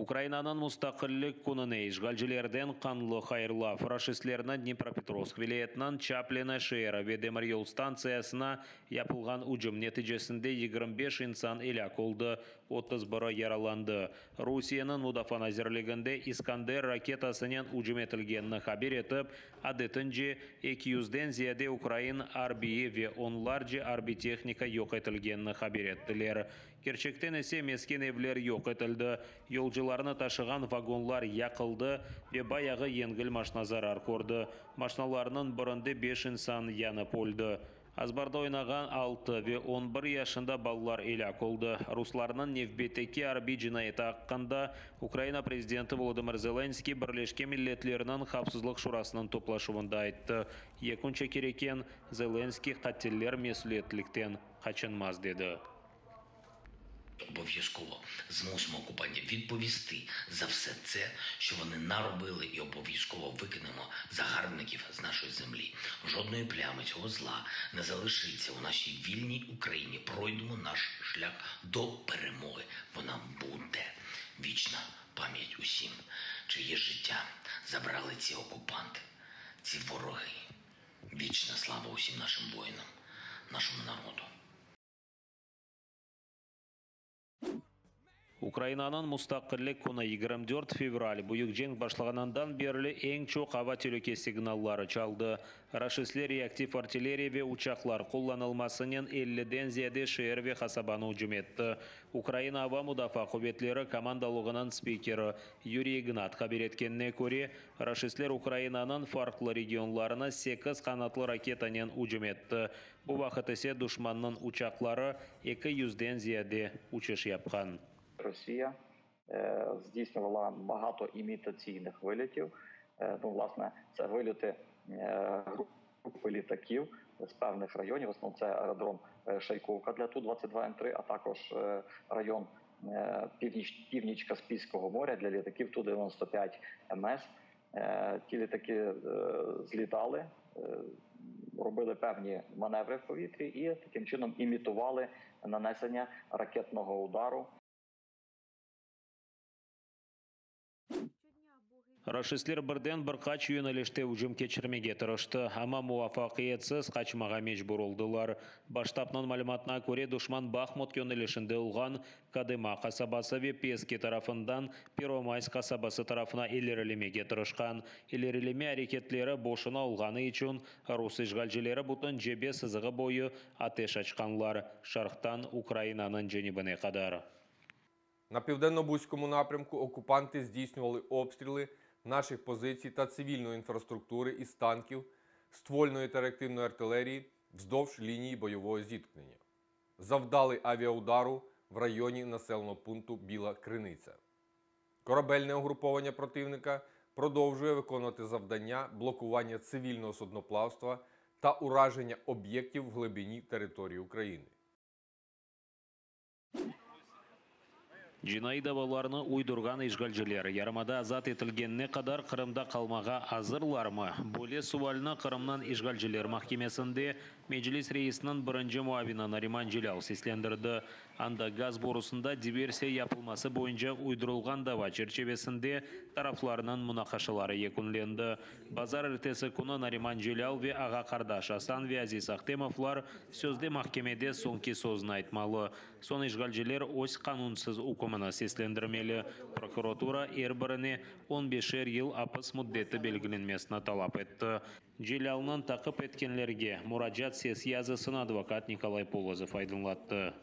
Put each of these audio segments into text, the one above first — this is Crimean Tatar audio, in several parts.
Ukrainanıñ Mustaqillik kününe işğalcilerden qanlı hayırlav, raşistlerniñ Dnipropetrovsk vilâyetiniñ Çaplino şeeri ve demiryol stantsiyasına yapılğan ücüm neticesinde 25 insan elâk oldı, 31-i yaralandı. Rusiyeniñ Mudafaa nazirliginde İskander raketasınen ücüm etilgenini haber etip, adetince, 200-den ziyade ukrain arbiyi ve onlarce arbiy tehnika yoq etilgenini haber ettiler. Kerçekten ise mesken evler yoq etildi, yolcularnı taşığan vagonlar yaqıldı ve bayağı yengil maşna zarar kördi. Maşnalarnıñ birinde beş insan yanıp öldi. Azbarda oynağan altı ve 11 yaşında balalar elâk oldı. Ruslarnıñ nevbetteki arbiy cinayeti aqqında Ukraina prezidenti Volodımır Zelenskıy Birleşken Milletlerniñ Havfsızlıq Şurasınıñ toplaşuvında ayttı. Yekün çeker eken, Zelenskıy qatiller mesüliyetlikten qaçınmaz, dedi. Обов'язково змусимо окупантів відповісти за все це, що вони наробили, і обов'язково викинемо загарбників з нашої землі. Жодної плями цього зла не залишиться у нашій вільній Україні. Пройдемо наш шлях до перемоги. Вона буде вічна пам'ять усім, чиє життя забрали ці окупанти, ці вороги. Вічна слава усім нашим воїнам, нашому народу. Ukrainanıñ Mustaqillik künü, 24 fevral, büyük cenk başlağanından berli eñ çoq ava telüke signalları çaldı. Raşistler reaktiv artilleriya ve uçaqlar qullanılmasınen 50-den ziyade şeer ve qasabanı ücüm etti. Ukraina Ava mudafaa quvetleri komandalığınıñ spikeri Yuriy İgnat haber etkenine köre, raşistler Ukrainanıñ farqlı regionlarına sekiz qanatlı raketanen ücüm etti. Bu vaqıt ise duşmannıñ uçaqları 200-den ziyade uçuş yapqan. Росія здійснювала багато імітаційних вильотів. Ну, власне, це вильоти групи літаків з певних районів. В основному це аеродром Шайковка для Ту-22М3, а також район північ, північ Каспійського моря для літаків Ту-95МС. Ті літаки злітали, робили певні маневри в повітрі і таким чином імітували нанесення ракетного удару. Raşistler birden bir qaç yönelişte ücüm keçirmege tırıştı, amma muvafaqiyetsiz qaçmağa mecbur oldılar. Baş ştabnıñ malümatına köre, duşman Bahmut yönelişinde olğan Kodıma qasabası ve Peski tarafından Pervomaysk qasabası tarafına ilerilemege tırışqan. İlerileme areketleri boşuna olğanı içün rus işğalcileri bütün cebe sızığı boyu ateş açqanlar, şarqtan Ukrainanıñ cenübine qadar. На Південно-Бузькому напрямку окупанти здійснювали обстріли наших позицій та цивільної інфраструктури із танків, ствольної та реактивної артилерії вздовж лінії бойового зіткнення. Завдали авіаудару в районі населеного пункту Біла Криниця. Корабельне угруповання противника продовжує виконувати завдання блокування цивільного судноплавства та ураження об'єктів в глибині території України. Cinaiy davalarnı uydurğan işğalciler yarımada azat etilgenine qadar Qırımda qalmağa azırlarmı? Böyle sualni Qırımnıñ işğalciler mahkemesinde Meclis reisiniñ birinci muavini Nariman Celâl seslendirdi. Anda gaz borusında diversiya yapılması boyunca uydurılğan dava çerçivesinde taraflarnıñ munaqaşaları yekünlendi. Bazarertesi künü Nariman Celâl ve ağa-qardaş Asan ve Aziz Ahtemovlar sözde mahkemede soñki sözni aytmalı. Soñ işğalciler öz qanunsız ükmüni seslendirmeli. Prokuratura er birine 15-er yıl apis müddeti belgilenmesini talap etti. Celâlnıñ taqip etkenlerge muracaat ses yazısını advokat Nikolay Polozov aydınlattı.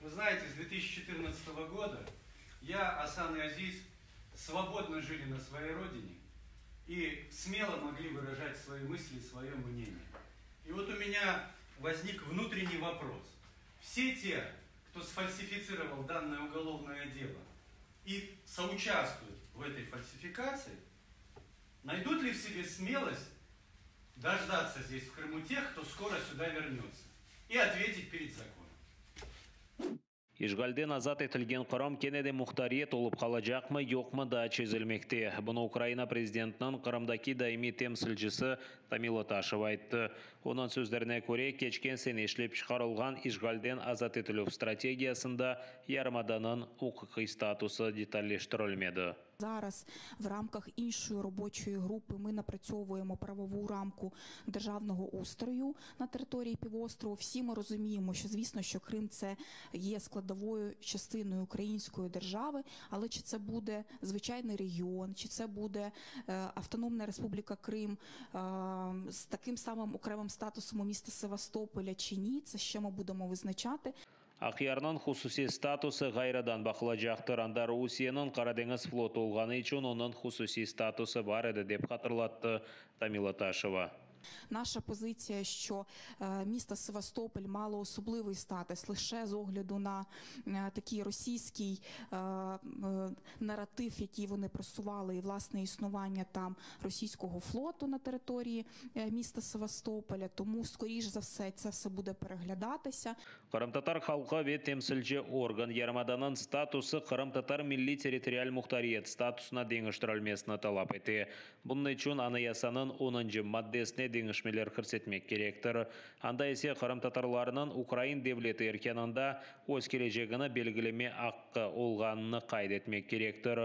Вы знаете, с 2014 года я, Асан и Азиз свободно жили на своей родине и смело могли выражать свои мысли, свое мнение. И вот у меня возник внутренний вопрос. Все те, кто сфальсифицировал данное уголовное дело и соучаствуют в этой фальсификации, найдут ли в себе смелость дождаться здесь, в Крыму, тех, кто скоро сюда вернется, и ответить перед законом? İşğalden azat etilgen Qırım kene de muhtariyet olıp qalacaqmı, yoqmı daa çezilmekte. Bunı Ukraina prezidentiniñ Qırımdaki daimiy temsilcisi Tamila Taşeva ayttı. Onıñ sözlerine köre, keçken sene işlep çıqarılğan işğalden azat etilüv strategiyasında yarımadanıñ uquqiy statusı detalleştirilmedi. Зараз в рамках іншої робочої групи ми напрацьовуємо правову рамку державного устрою на території півострову. Всі ми розуміємо, що звісно, що Крим це є складовою частиною української держави, але чи це буде звичайний регіон, чи це буде Автономна Республіка Крим з таким самим окремим статусом у міста Севастополя чи ні, це ще ми будемо визначати. Aqyarnıñ hususiy statusı ğayrıdan baqılacaqtır. Anda Rusiyeniñ Qara deñiz flotu olğanı içün onıñ hususiy statusı bar edi, dep hatırlattı Tamila Taşeva. Наша позиція, що місто Севастополь мало особливий статус лише з огляду на такий російський наратив, який вони просували, і власне існування там російського флоту на території міста Севастополя. Тому, скоріш за все, це все буде переглядатися. Qırımtatar halqı ve temsilci organ yarımadanıñ statusı qırımtatar milliy-territorial muhtariyet statusına deñiştirilmesini talap ete. Bunıñ içün Anayasanıñ onuncı maddesine deñişmeler kirsetmek kerektir. Anda ise qırımtatarlarnıñ ukrain devleti erkânında öz kelecegini belgileme aqqı olğanını qayd etmek kerektir.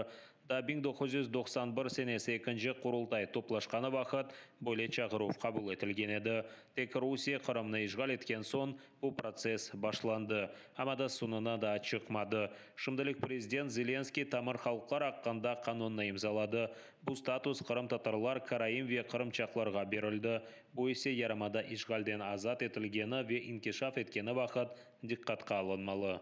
Daa 1991 senesi ekinci Qurultay toplaşqanı vaqıt böyle çağıruv qabul etilgen edi. Tek Rusiye Qırımnı işğal etken soñ bu protsess başlandı, amma da soñuna daa çıqmadı. Şimdilik prezident Zelenskıy tamır halqlar aqqında qanunnı imzaladı. Bu status qırımtatarlar, karaim ve qırımçaqlarğa berildi. Bu ise yarımada işğalden azat etilgeni ve inkişaf etkeni vaqıt diqqatqa alınmalı.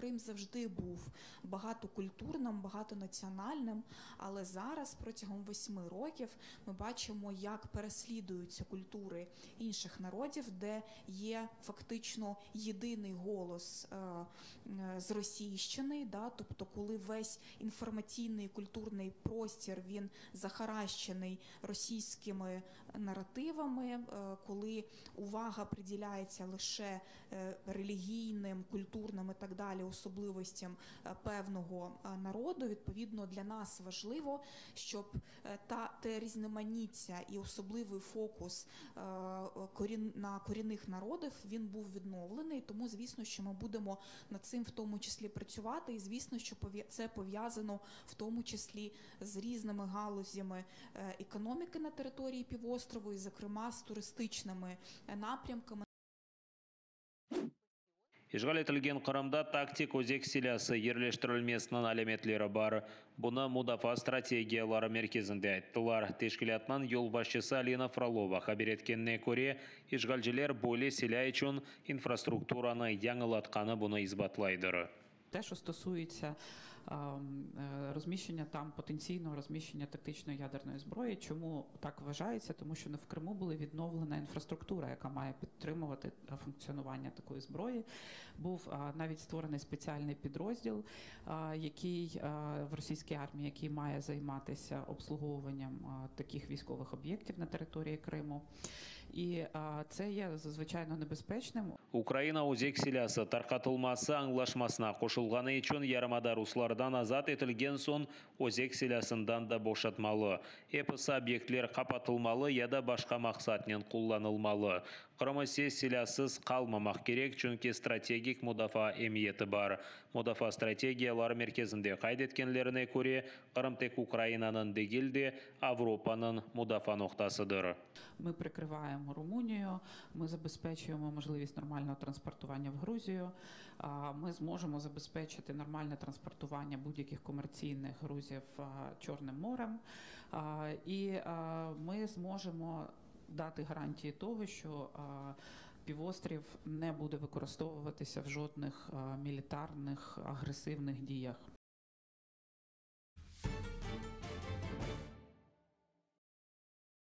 Крим завжди був багатокультурним, багатонаціональним, але зараз протягом 8 років ми бачимо, як переслідуються культури інших народів, де є фактично єдиний голос зросійщений, да, тобто коли весь інформаційний і культурний простір, він захаращений російськими наративами, коли увага приділяється лише релігійним, культурним і так далі особливостям певного народу. Відповідно, для нас важливо, щоб те різноманіття і особливий фокус на корінних народів, він був відновлений. Тому, звісно, що ми будемо над цим в тому числі працювати. І, звісно, що це пов'язано в тому числі з різними галузями економіки на території півострову і, зокрема, з туристичними напрямками. İşğal etilgen Qırımda taktik özek silâsı yerleştirilmesiniñ alâmetleri bar. Bunı Mudafaa strategiyaları merkezinde ayttılar. Teşkilâtnıñ yolbaşçısı Alina Frolova haber etkenine köre, işğalciler böyle silâ içün infrastrukturanı yañılatqanı bunı isbatlaydır. Те, що стосується розміщення там потенційного розміщення тактичної ядерної зброї. Чому так вважається? Тому що в Криму була відновлена інфраструктура, яка має підтримувати функціонування такої зброї. Був навіть створений спеціальний підрозділ, який в російській армії, який має займатися обслуговуванням таких військових об'єктів на території Криму. І це є, звичайно, небезпечним. Ukraina özek silâsı tarqatılması añlaşmasına qoşulğanı içün yarımada ruslardan azat etilgen soñ özek silâsından da boşatmalı. Episi obyektler qapatılmalı ya da başqa maqsatnen qullanılmalı. Qırım ise silâsız qalmamaq kerek, çünki strategik mudafaa emiyeti bar. Mudafaa strategiyaları merkezinde qayd etkenlerine köre, Qırım tek Ukrainanıñ degil de, Avropanıñ mudafaa noqtasıdır. Ми прикриваємо Румунію, ми забезпечуємо можливість нормального транспортування в Грузію, ми зможемо забезпечити нормальне транспортування будь-яких комерційних грузів Чорним морем, і ми зможемо дати гарантії того, що півострів не буде використовуватися в жодних мілітарних агресивних діях.